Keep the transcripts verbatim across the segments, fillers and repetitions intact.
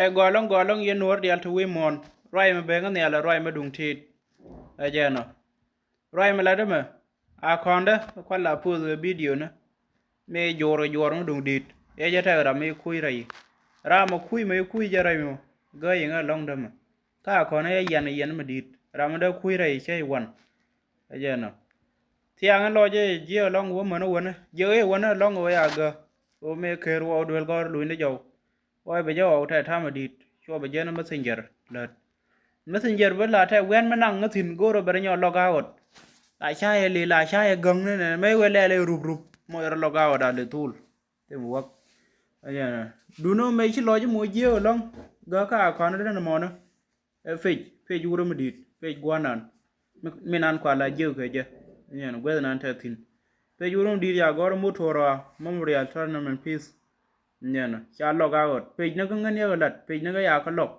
Ɛ gɔlɔŋ gɔlɔŋ yɛn nuɔr dial ti wi̱i̱ muɔ̱ɔ̱n. Ruac mi ben kä nhial ɛ ruac mi duŋ ti̱i̱t. Ɛ jɛn ɔ. Ruac mi lat ɛmɛ a kɔndä mi kual la poth ɛ bidio ni. Mi juɔr juɔr mi duŋ di̱i̱t. Ɛ jɛ tɛk ram mi kuc rɛy. Ram mi kuc mi kuc jɛ rɛy mi gä yiŋ ɛ lɔŋ dämɛ. Ka kɔn ɛ yɛn yɛn mi di̱i̱t ram mi dee kuc rɛy cä iwan. Ɛ jɛn ɔ. Thiaŋ in lɔc ɛ jiɛ lɔŋ wä män wänä jiɛ ɛ wänä lɔŋ wä ya gä. Wä mi ker wä duel gɔr luny ni jɔw. Wä bɛ jɛ ɣɔw tɛ tamɛ di̱i̱t cuɔ bɛ jɛn messenger lät. Messenger bä la tɛ wian mi naŋ ŋä thi̱n go̱o̱rä bɛ rɛ nyɔ lɔk a ɣɔt. La ca yɛ li la ca yɛ gäŋ ni nɛ mɛ wee lɛl ɛ rup rup mɔ yɛr lɔk a ɣɔt a li thul. Thim wäk. Ɛ jɛn ɔ. Dun ɔ mɛ ci lɔc mɔ jiɛ lɔŋ gä ka a kɔn ri ni mɔnä. Ɛ pec pec wurä mi di̱i̱t pec gua̱nan. Mi nan kua la jiök kɛ jɛ. Nyɛn gueth nan tɛ thi̱n. Pec wurä mi di̱i̱t ya gɔr mut tuɔr ɔ memorial tournament piece. Nyɛn ca lɔk a ɣɔt pec ni kä ŋän yäk lat pec ni kä ya kä lɔk.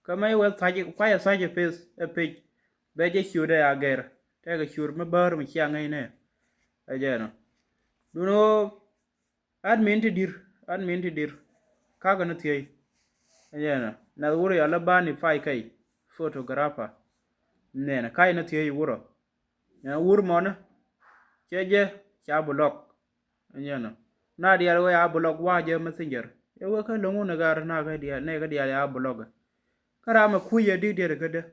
Kä mɛ weth thac kuayɛ thac ɛ peth ɛ pec. Bɛ jɛ ciöt ɛ ya gɛr tɛkɛ ciöt mi bäär mi cia ŋäcnɛ. Ɛ jɛn ɔ. Dun ɣöö Admin ti dir, admin ti dir. Kakɛ ni thiey. Yɛn ɛ nath wur yɔl ɛ bani pay kɛy. Photographer. Nɛn ɛ kac ni thiey wurɔ. Yɛn wur mɔni. Cɛ jɛ ca block. Yɛn ɛ na dial wee a block wa jɛ messenger. Ɛ wee kä loŋ wun ɛ gar na kɛ dial nɛ kɛ dial ya block. Kä ram ɛ kuc ɛ dik diɛt kä dee.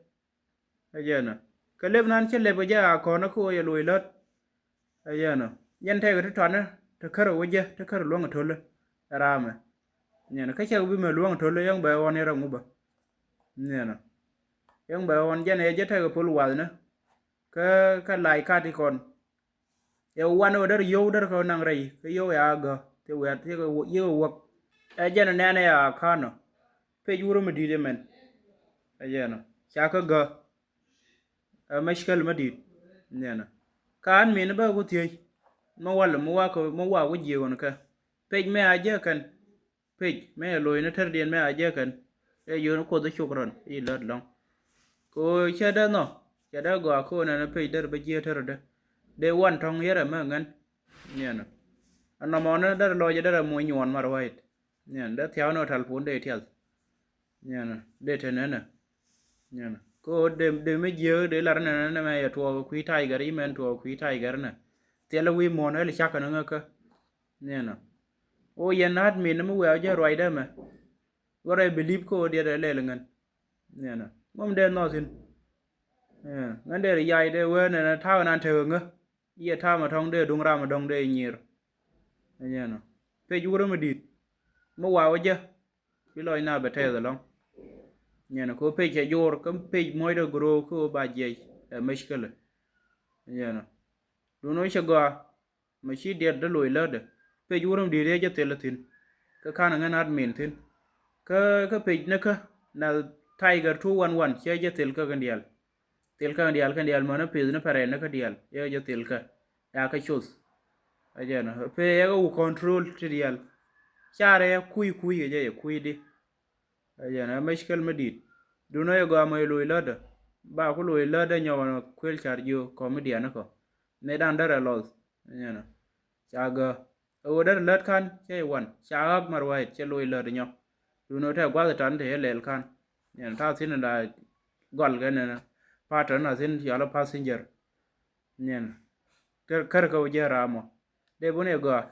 Ɛ jɛn ɔ. Kä lep nan cä lep kɛ jɛ a kɔn kä ɣöö yɛ loc lät. Ɛ jɛn ɔ. Yɛn tɛkɛ ti tuanɛ ti kär ɛ wä jɛ ti kär ɛ luäŋ ɛ tolä. Ɛ raamɛ. Nyɛn ɔ kä cɛ kɛ bi mɛ luäŋ ɛ tolä yɛn bɛ ɣɔn yɛn rɛ ŋubä. Nyɛn ɔ. Yɛn bɛ ɣɔn jɛn ɛ jɛ tɛkɛ pol wathni. Kä kä lac kat ikɔn. Ɛ wan ɛ wä dɛr yio̱w dɛr kɛ wä naŋ rɛy kä yio̱w ya gä ti wɛ̈t yikɛ wäk. Ɛ jɛn ɛ nɛn ɛ ya ka̱n ɔ. Pec wurä mi di̱i̱t ɛmɛn. Ɛ jɛn ɔ ca kä gä. Ɛ mɛckäl mi di̱i̱t. Nɛn ɔ. Ka̱n min bä ku thiec. Mi wal mi wak mi wak ku jiëë wän kɛ. Pec mɛ a jɛ kɛn. Pec mɛ lo̱c ni tɛrdiɛn mɛ a jɛ kɛn. Ɛ yio̱w ni kuoth cuk rɔn i̱ lät lɔ̱ŋ. Ko cɛ dee nhɔ cɛ dee gɔaa ko nɛn pec der bä jiɛ tɛr dee. Dee wan tɔŋ yɛrɛ mɛ ŋän. Niɛn. Anɔmɔ ni der lɔc der a muny nyuɔn mar wait. Niɛn dee thiaw ni ɔ tal pun dee tiath. Niɛn dee te nɛnɛ. Niɛn ko dee dee mi jiɛ dee lar nɛnɛ nɛ mɛ yɛ tuɔɔk kui̱ tiger imɛn tuɔɔk kui̱ tiger nɛ. Thil wi̱i̱ muɔn ɛl cak ni ŋäkä. Niɛn. O yɛn admin mi wɛɛ jɛ ruacdɛ mɛ. Wärɛ bilip ko diɛt ɛ lɛl ŋän. Niɛn. Ŋom dee nhɔthin. Ŋän dee ri yac dee wee nɛn ta̱a̱ nan tekɛ ŋä. I̱ ɛ ta̱a̱ mɛ tɔ̱ŋ dee duŋ ram mɛ dɔ̱ŋ dee nyier. Niɛn. Pec wurä mi di̱i̱t. Mi wa wä jɛ. Bi lɔc na bɛ tɛth ɛlɔ̱ŋ. Niɛn ko pec cɛ jor kä pec muɔcdɛ grow kä ba jiɛc ɛ meckelɛ. Niɛn. Dun wä cɛ gɔaa. Mɛ ci diɛt dee loc lätdɛ. Pec wurä mi di̱i̱t yɛ jɛ thil thi̱n. Kä ka̱n ŋän admin thi̱n. Kä kä pec ni kä na tiger two one one cɛ jɛ thil kä kɛn diaal. Thil kä kɛn diaal kɛn diaal mänä peth ni pɛrɛn ni kä diaal yɛ jɛ thil kä. Ya kä coth. Ɛ jɛn ɔ pec yɛ kä wu control ti diaal. Carɛ yɛ kui̱ kui̱ kɛ jɛ yɛ kui̱ di. Ɛ jɛn ɛ meckel mi di̱i̱t. Dun ɛ gɔaa mɛ loc lätdä. Ba ku loc lätdä nyɔk ɛn kuël car jiö kɔmidian ni kɔ. Ni dan därɛ lɔth. Ɛ jɛn ɔ. Ca gä. Ɛ ɣöö därɛ lät kan cɛ iwan ca ɣak mɛ rua̱c cɛ loc lät nyɔk. Dun ɛ tɛ gua̱th itan te ilɛl kan. Nyɛn ta̱a̱ thi̱n in la gɔl kɛ nɛnɛ. Patän a thi̱n cɔal a passenger. Nyɛn. Kär kär kä wä jɛ ram ɔ. Dee bun i̱ gɔaa.